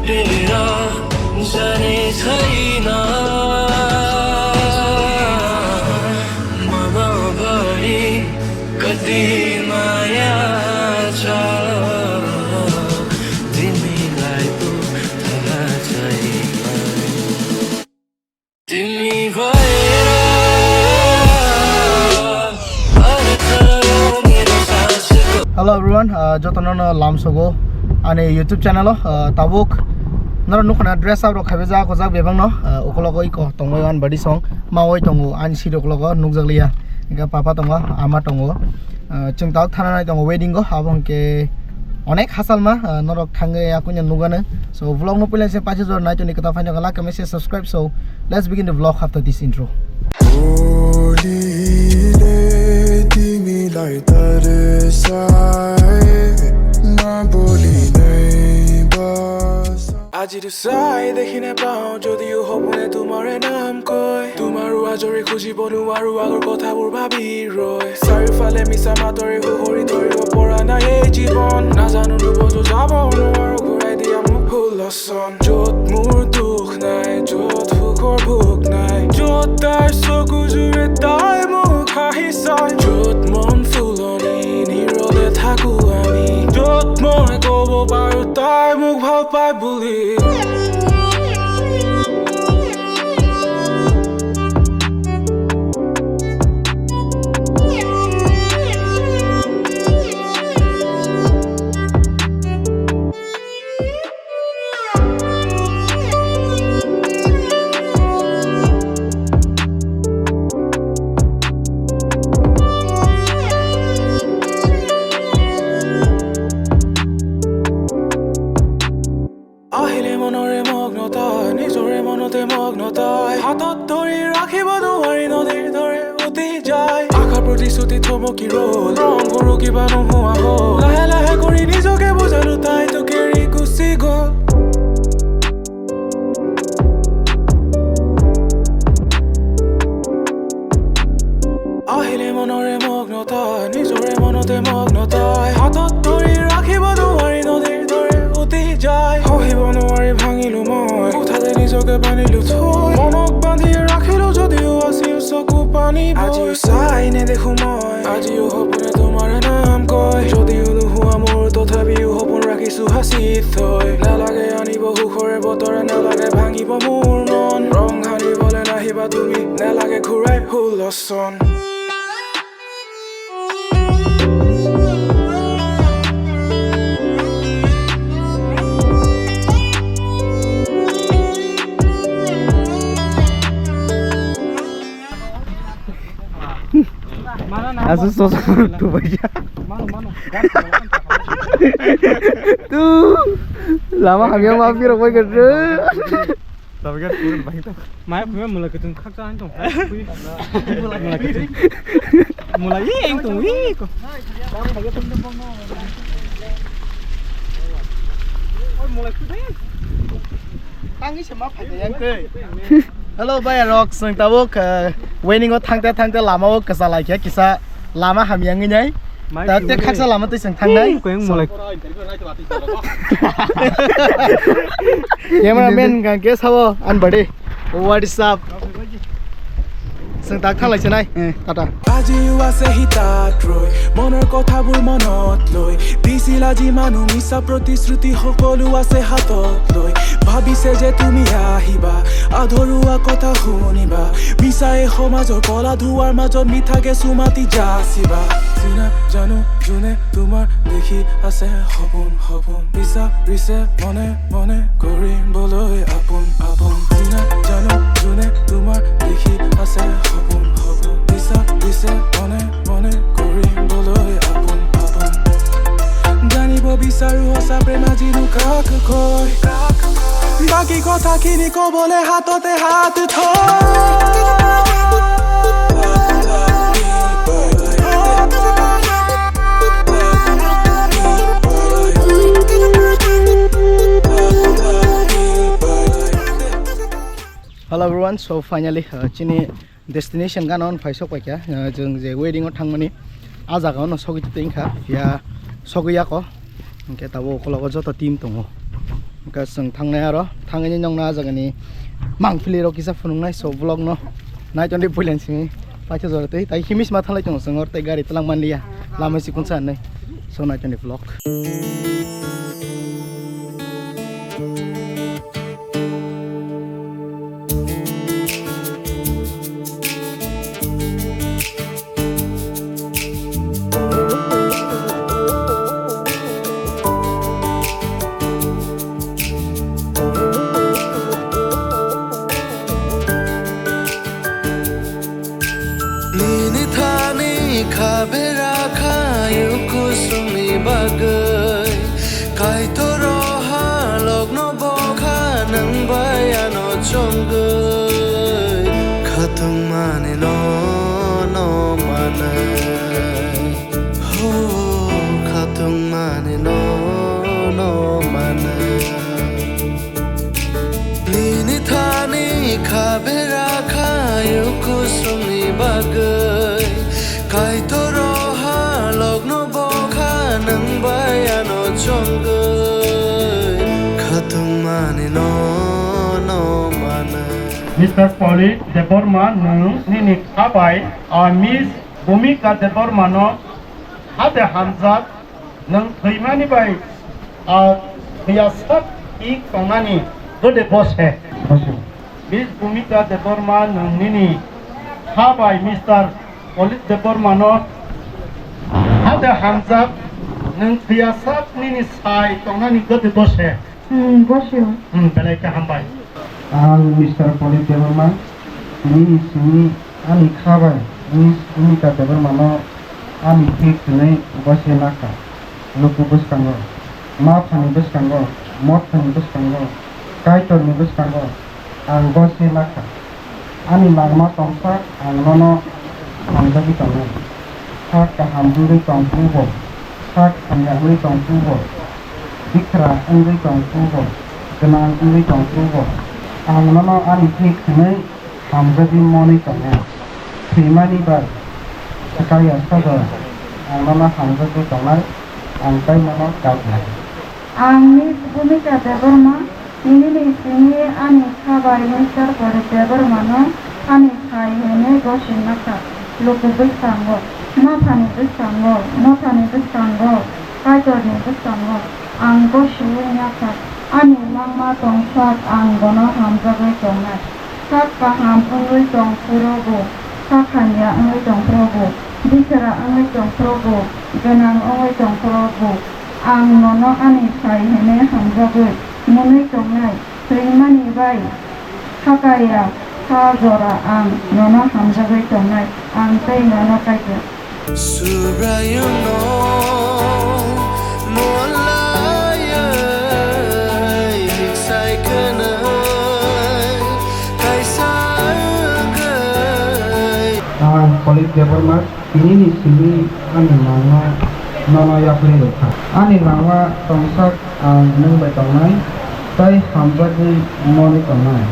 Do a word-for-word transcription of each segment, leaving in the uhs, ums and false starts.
तेरा जाने छैन ममा भरि कति माया छ तिमीलाई पो थाहा छैन तिमी भएर अर्थ मेरो सासको Hello everyone, uh, jotono no lamsogo ani YouTube channel o, uh, tabuk noro nukhana dress up rok khaibe jak kojak bebak no, uh, ukologo iko tongoi wan badi song mawai tongo ani siri ukologo nukjak liya, hingke papa tongo ama tongo, uh, chwng tabuk thana nai tongo wedding o abo hingke onek hasalma, uh, norok thangwi akuino nugano. So vlog no puila se paisa jora nai toni kwtal phaino like comment share subscribe. So let's begin the vlog after this intro. बोलीले तिमीलाई तर्साए नबोली नै बस। আজিৰ চাই দেখি নেপাওঁ যদিও সপোনে তোমাৰে নাম কয়। তোমাৰো আজৰি খুজিব নোৱাৰো আগৰ কথাবোৰ ভাবি ৰয়। চাৰিওফালে মিছা মাতৰে সুহৰি ধৰিব পৰা নাই এই জীৱন। নাজানো নুবুজো যাব নোৱাৰো ঘূৰাই দিয়া মোক ষোল্ল চন। য'ত মোৰ দুখ নাই, য'ত সুখৰ ভোক নাই, য'ত তাইৰ চকু জুৰে তাই মোক হাঁহি চায়, য'ত মন ফুলনি নীৰৱে থাকো আমি, য'ত মই ক'ব পাৰো তাই মোক ভাল পায় বুলি। আহিলে মনৰে মগ্নতা, নিজৰে মনতে মগ্নতাই। হাতত ধৰি ৰাখিব নোৱাৰি নদীৰ দৰে উটি যায়। আশাৰ প্ৰতিশ্ৰুতি থমকি ৰ'ল, ৰং গৰু কিবা নোহোৱা হ'ল। লাহে লাহে কৰি নিজকে বুজালো, তাই তোক এৰি গুচি গ'ল। আহিলে মনৰে মগ্নতা, নিজৰে মনতে মগ্নতাই। হাতত ধৰি ৰাখিব নোৱাৰি নদীৰ দৰে উটি যায়। সহিব নোৱাৰি ভাঙিলো মই, কোঠাতে নিজকে বান্ধিলো থৈ। মনক বান্ধি ৰাখিলো যদিও আছিল চকু পানী বৈ। আজিও চাই নেদেখো মই, আজিও সপোনে তোমাৰ নাম কয়। যদিও নোহোৱা মোৰ, তথাপিও সপোন ৰাখিছো সাঁচি থৈ। নালাগে আনিব সুখৰে বতৰে, নালাগে ভাঙিব মোৰ মন। ৰং সানিবলৈ নাহিবা তুমি, নালাগে ঘূৰাই ষোল্ল চন। Asu sosok tuh aja. Tuh, lama hamya mampir apa gitu. Tapi kan turun banyak tuh. Maya punya mulai ketung khaksa antum. Mulai ketung. Mulai ini antum, wih kok. Oh, mulai ketung. Tangi sema pada yang ke. Hello, bhai, rok, seng tabuk, eh, wedding o thangte thangte lama o kesa laikya, kisa lama hamya ngi nai. Ta te khaksa lama twi seng thangnai. Koi mulai. Cameraman gang ke sabo, an bade. What is up? Seng tak thanglai chenai. Eh, tata. আজিও আছে হিতাত ৰৈ, মনৰ কথাবোৰ মনত লৈ। দিছিল আজি মানুহ মিছা প্ৰতিশ্ৰুতি সকলো আছে হাতত লৈ। ভাবিছে যে তুমি আহিবা, আধৰুৱা কথা শুনিবা। মিছাই সমাজৰ কলা ধোৱাৰ মাজত মিঠাকে চুমাতি যাচিবা। চিনা জানো যোনে তোমাৰ দেখি আছে সপোন, সপোন। বিচাৰিছে মনে মনে কৰিবলৈ আপোন, আপোন। চিনা জানো যোনে তোমাৰ দেখি আছে সপোন, সপোন। বিচাৰিছে মনে মনে কৰিবলৈ আপোন, আপোন। জানিব বিচাৰো সঁচা প্ৰেম আজিনো কাক কয়। বাকী কথাখিনি কবলে হাততে হাত থয়। Hello everyone, so finally, uh, chini destination gana on phai sok paikha, uh, jwng je wedding o thangmani a jaga ono sogwi twi wngkha, phiya sogwi yako, hwnkhe tabuk ukologo joto team tongo. Hwnkhe chwng thangnai aro, thangwi nokno ah jagani mangpili rok kisa phunuknai, so vlog no nai tongdi puila simi paithago jora twi, tai himis ma thanglai tongo chwng oro tei gari twlang manliya, lama chikonsa hinwi, so nai tongdi vlog. Nini thani kha bera khayu kusumni bagwi, Kaitor o halokno bo kha nwng bai ano chongwi. Khatungmani no, no manwi. Ho, khatungmani no, no manwi. Nini thani kha bera khayu kusumni bagwi, Kaitor o halokno bo kha nwng bai ano chongwi. Khatungmani no, no manwi. Mister Polit Debbarma, nwng nini kha bai, ah, Miss Bhumika Debbarma no hade hamjak. Nwng thwimani bai, ah, thwiya sak thik tongnani gode bo se. Miss Bhumika Debbarma, nwng nini kha bai Mister Polit Debbarma no hade hamjak, nwng thwiya sak nini sai tongnani gode bo se. Hmm, bosio. Hmm, belai kaham bai. Ang Mister Polit Debbarma, nini simi ani kha bai Miss Bhumika Debbarma no ani thik hwnwi gose nakha. Luku bwskango, ma phani bwskango, mothani bwskango, Kaitorni bwskango ang gose nakha. Ani langma tongsa ang nono hamjagwi tongnai. Sak kaham wngwi tong phuru bo, sak hamya wngwi tong phuru bo, bikra wngwi tong phuru bo, gwnang wngwi tong phuru bo, ang nono ani thik hwnwi hamjagwi monwi tongnai. Thwimani bai swkang ya sabo ang nono hamjagwi tongnai, ang tei nono kaitor. Ang Miss Bhumika Debbarma, nini simi ani kha bai Mister Polit Debbarma no ani sai hwnwi gosing nakha. Luku bwskango, ma phani bwskango, mothani bwskango, Kaitorni bwskango ang gosiwi nakha. Ani langma tongsak ang bono hamjagwi tongnai. Sak kaham wngwi tong phuru bo, sak hamya wngwi tong phuru bo, bikra wngwi tong phuru bo, gwnang wngwi tong phuru bo, ang nono ani sai hwnwi hamjagwi mwnwi tongnai. Thwimani bai hakaya kha jora ang nono hamjagwi tongnai, ang tei nono kaitor. Subraiyungno mon laiwi sai khwnwi kaisa wngwi. Ang Polit Debbarma, tinini simi ani langma nono yapharwi rwkha. Ani langma tongsak ang nwng bai tongnai, tei hamjagwi monwi tongnai.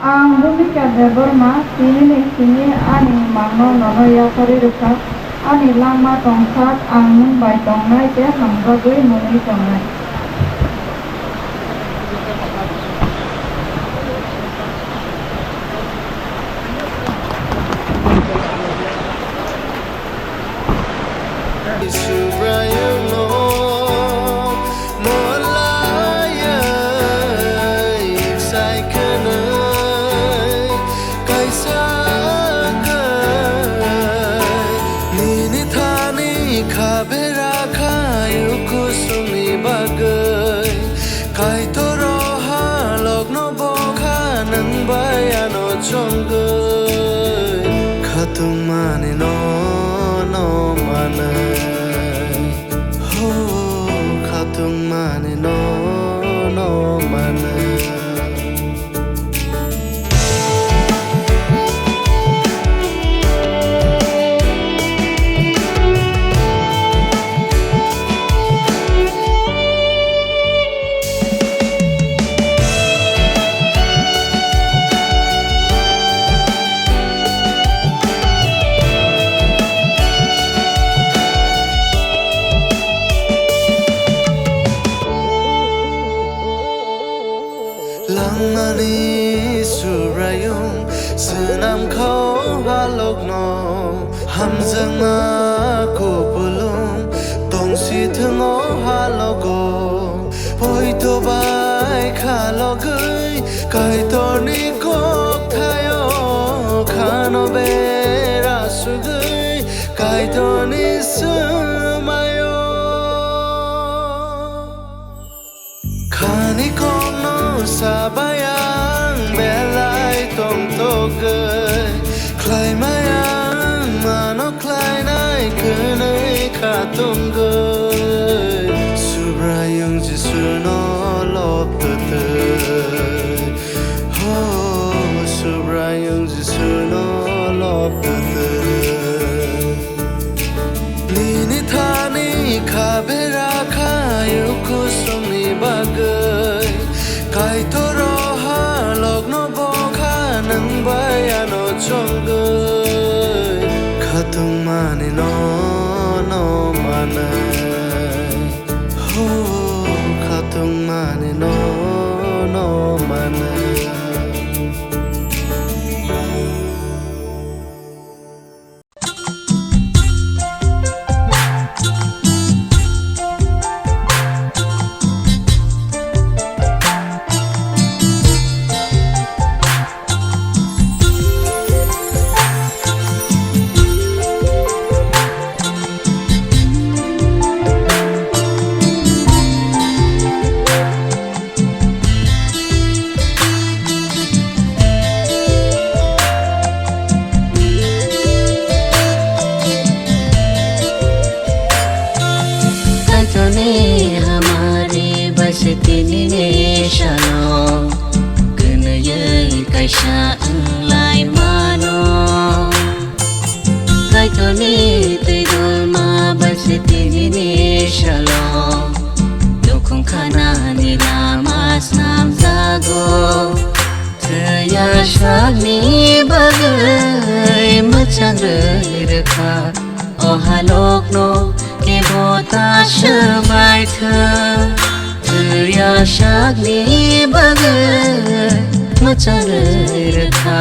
Ang Bhumika Debbarma, tinini simi ani mangno nono yapharwi rwkha. Ani langma tongsak ang nwng bai tongnai tei hamjagwi mwnwi tongnai. Subraiyungno mon laiwi sai khwnwi kaisa wngwi. Nini thani kha bera khayu kusumni bagwi. Kaitor o halokno bo kha nwng bai ano chongwi. Khatungmani no, no manwi. Ho, khatungmani no, no manwi. Swnam kha o halokno hamjakma kupulung, tongsi thwng o halogo poito bai khalogwi, Kaitorni kokthaio khano bera sugwi, Kaitorni swmaio. Khani kokno sabai ang belai tongtogwi, khlaimai ang mano khlainai kwnwi kha tongwi. Subraiyung Jisuno lobtwtwi, ho Subraiyung Jisuno lobtwtwi. Nini thani kha bera kha yukusongni bagwi, Kaitor o halokno bo kha nwng bai ano chongwi. Khatungmani no no manwi, ho, khatungmani no no manwi. Kaitorni hamari bai se tinini salo kwnwi kaisa wng lai mano. Kaitorni twi dolma bai se tinini salo nukhung khanani lama snamjago. Thwiya sakni bagwi mwchang rwi rwkha o halokno kebo ta swbai thwng. Thwiya sakni bagwi mwchang rwi rwkha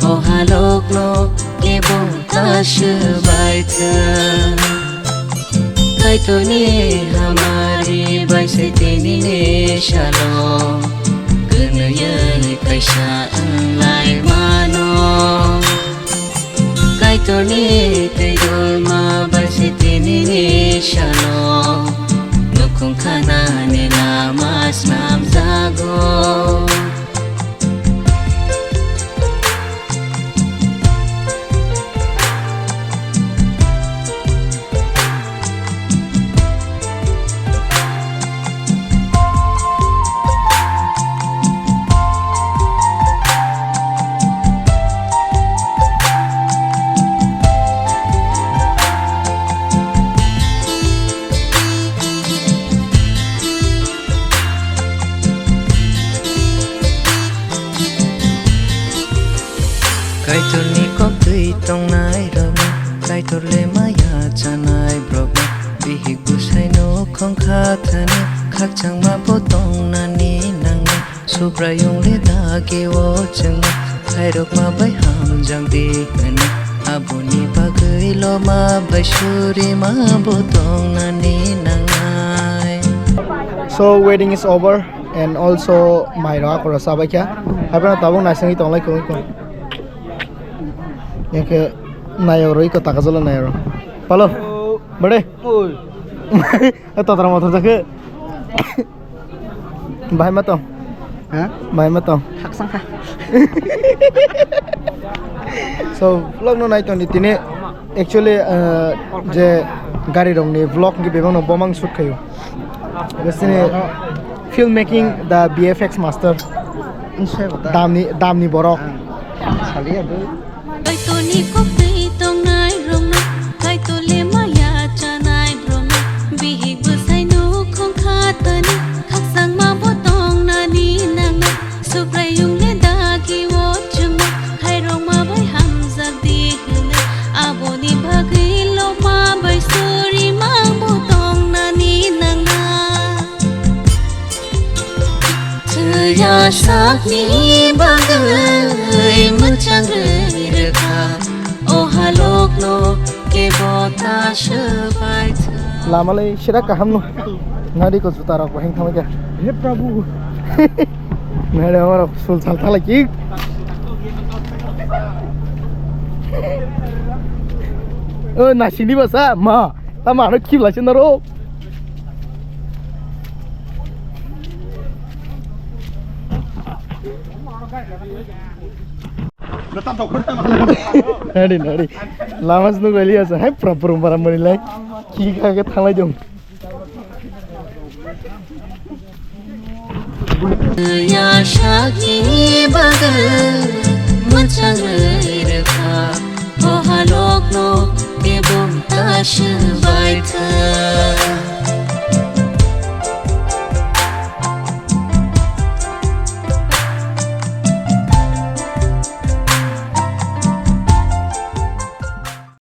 o halokno kebo ta swbai thwng. Kaitorni hamari bai se tinini salo kwnwi kaisa wng lai mano. Kaitorni twi dolma bai se tinini salo nukhung khanani lama snamjago. Kaitorni koktwi tongnai rokno, Kaitor le maya chanai borokno, bihik bwsai nukhung kha thani, khakchangma bo tongnani nangnai. Subraiyung le dagi o chwngno, khairokma bai hamjak di hwnwi, aboni bagwi loma bai surima bo tongnani nangnai. So wedding is over and also mai rok akorok chabai kha. Haibano tabuk naisingwi tonglai kwrwi kho. Yake nayok rwi ko takajalo nayok rok. Palo. Bade. Oi. Totra motor jakhe. Bahai ma tong? Ha? Bahai ma tong? Haksang kha. So, vlog no nai tong di tini. Actually, uh, je gari rong ni vlog ni bebak no bomang shoot khayo. Besini filmmaking the B F X master. Damni, damni borok. Saliya do. Kaitorni koktwi tongnai rokno, Kaitor le maya chanai borokno, bihik bwsai nukhung khatani, khakchangma bo tongnani nangnai, Subraiyung le dagi o chwngno, khairokma bai hamjak di hwnwi, aboni bagwi loma bai surima bo tongnani nangnai. Thwiya sakni bagwi mwchang Lamalai sira kaham no. Nadi ko juta rok bahing thangma kya? He Prabhu. Nadi amar sul sal thala ki. O nasini basa ma. Tama ano kibla chin daro. Nadi nadi. Lama sinu gali asa. Hai pura pura para mari lai. Ki ka ke thalai jong. Ya shaki bagal.